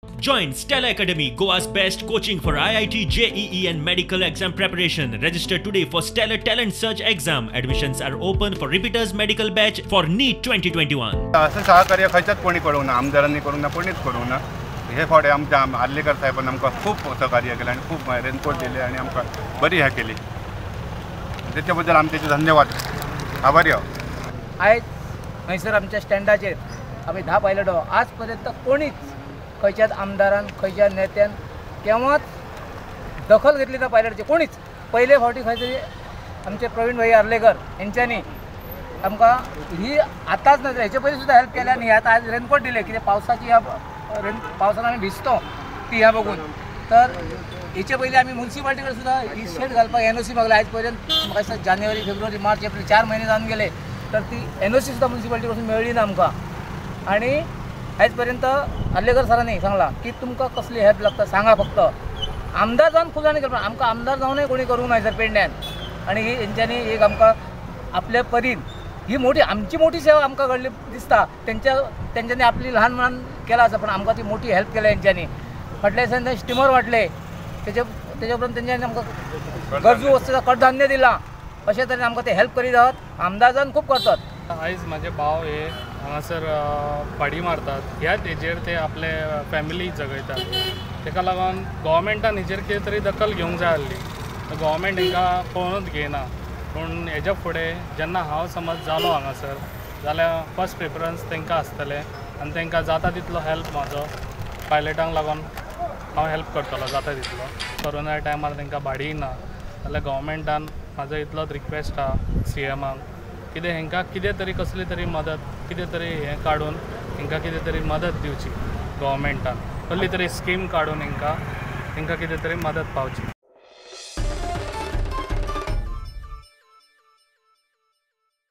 Join Stella Academy, Goa's best coaching for IIT, JEE and medical exam preparation. Register today for Stellar Talent Search exam. Admissions are open for repeaters medical batch for NEET 2021. असं सहकार्य खंयच्याच कोणी करूंक ना, आमदारांनी करूंक ना, कोणीच करूंक ना. हे फावटी आमच्या आर्लेकर साहेबान आमकां खूब सहकार्य केलें आनी खूब रेनकोट दिले आनी आमकां बरी हें केली. तेच्या बद्दल आमी तेचे धन्यवाद, आभारी आहोत. आयज हंयसर आमच्या स्टँडाचेर आमी 10 पायलट आज पर्यंत कोणीच खंयच्याच आमदारान खंयच्या नेत्यान केव्हाच दखल घेतली ना पायलटची, कोणीच. पयले फावटी खंय तरी आमचे प्रवीण भाई आर्लेकर हेंच्यांनी आमकां ही आतांच ना हेचे पयलीं सुद्दां हेल्प केल्या आनी आतां आज रेनकोट दिले. कित्याक पावसाची ह्या पावसान आमी भिजतो ती ह्या बघून. तर हेचे पयलीं आमी मुन्सिपाल्टी कडेन सुद्दां ही शेड घालपाक एनओसी मागला. आयज पर्यंत म्हाका दिसता जानेवारी, फेब्रुवारी, मार्च, एप्रील 4 म्हयने जावन गेले तर ती एनओसी सुद्दां मुन्सिपाल्टी कडसून मेळ्ळी ना आमकां. आनी आयज पर्यंत आर्लेकर सरांनी सांगलां की तुमकां कसली हेल्प लागता सांगा फक्त. आमदार जावन खूब जाणांनी केलें, पण आमकां आमदार जावनय कोणी करूंक ना सर पेडण्यान. आनी ही हेंच्यांनी एक आमकां आपल्या परीन ही मोठी आमची मोठी सेवा आमकां घडली दिसता. तेंच्यांनी आपली ल्हान ल्हान केला आसा, पण आमकां ती मोठी हेल्प केल्या हेंच्यांनी. फाटल्या दिसांनी ते स्टिमर वांटले, तेच्या उपरांत तेंच्यांनी आमकां गरजू वस्तू कडधान्य दिलां. अशे तरेन आमकां ते हेल्प करीत आहात. आमदार जावन खूब करतात. आयज म्हाजे भाव हे हांगासर पाडी मारतात, ह्याच हेजेर ते आपले फॅमिली जगयतात. तेका लागून गोवोरमेंटान हेजेर कितें तरी दखल घेवंक जाय आसली. गोवोरमेंट हेंकां पळोवनूच घेयना. पूण हेज्या फुडें जेन्ना हांव समज जालो हांगासर जाल्यार फर्स्ट प्रिफरन्स तांकां आसतलें आनी तांकां जाता तितलो हेल्प म्हाजो पायलटांक लागून हांव हेल्प करतलो जाता तितलो. कोरोना टायमार तांकां भाडीय ना जाल्यार गोवोरमेंटान म्हाजो इतलोच रिक्वेस्ट आहा सीएमाक कितें हेंकां कितें तरी कसली तरी मदत कितें तरी हें काडून हेंकां कितें तरी मदत दिवची गोवोरमेंटान, कसली तरी स्कीम काडून हेंकां कितें तरी मदत पावची.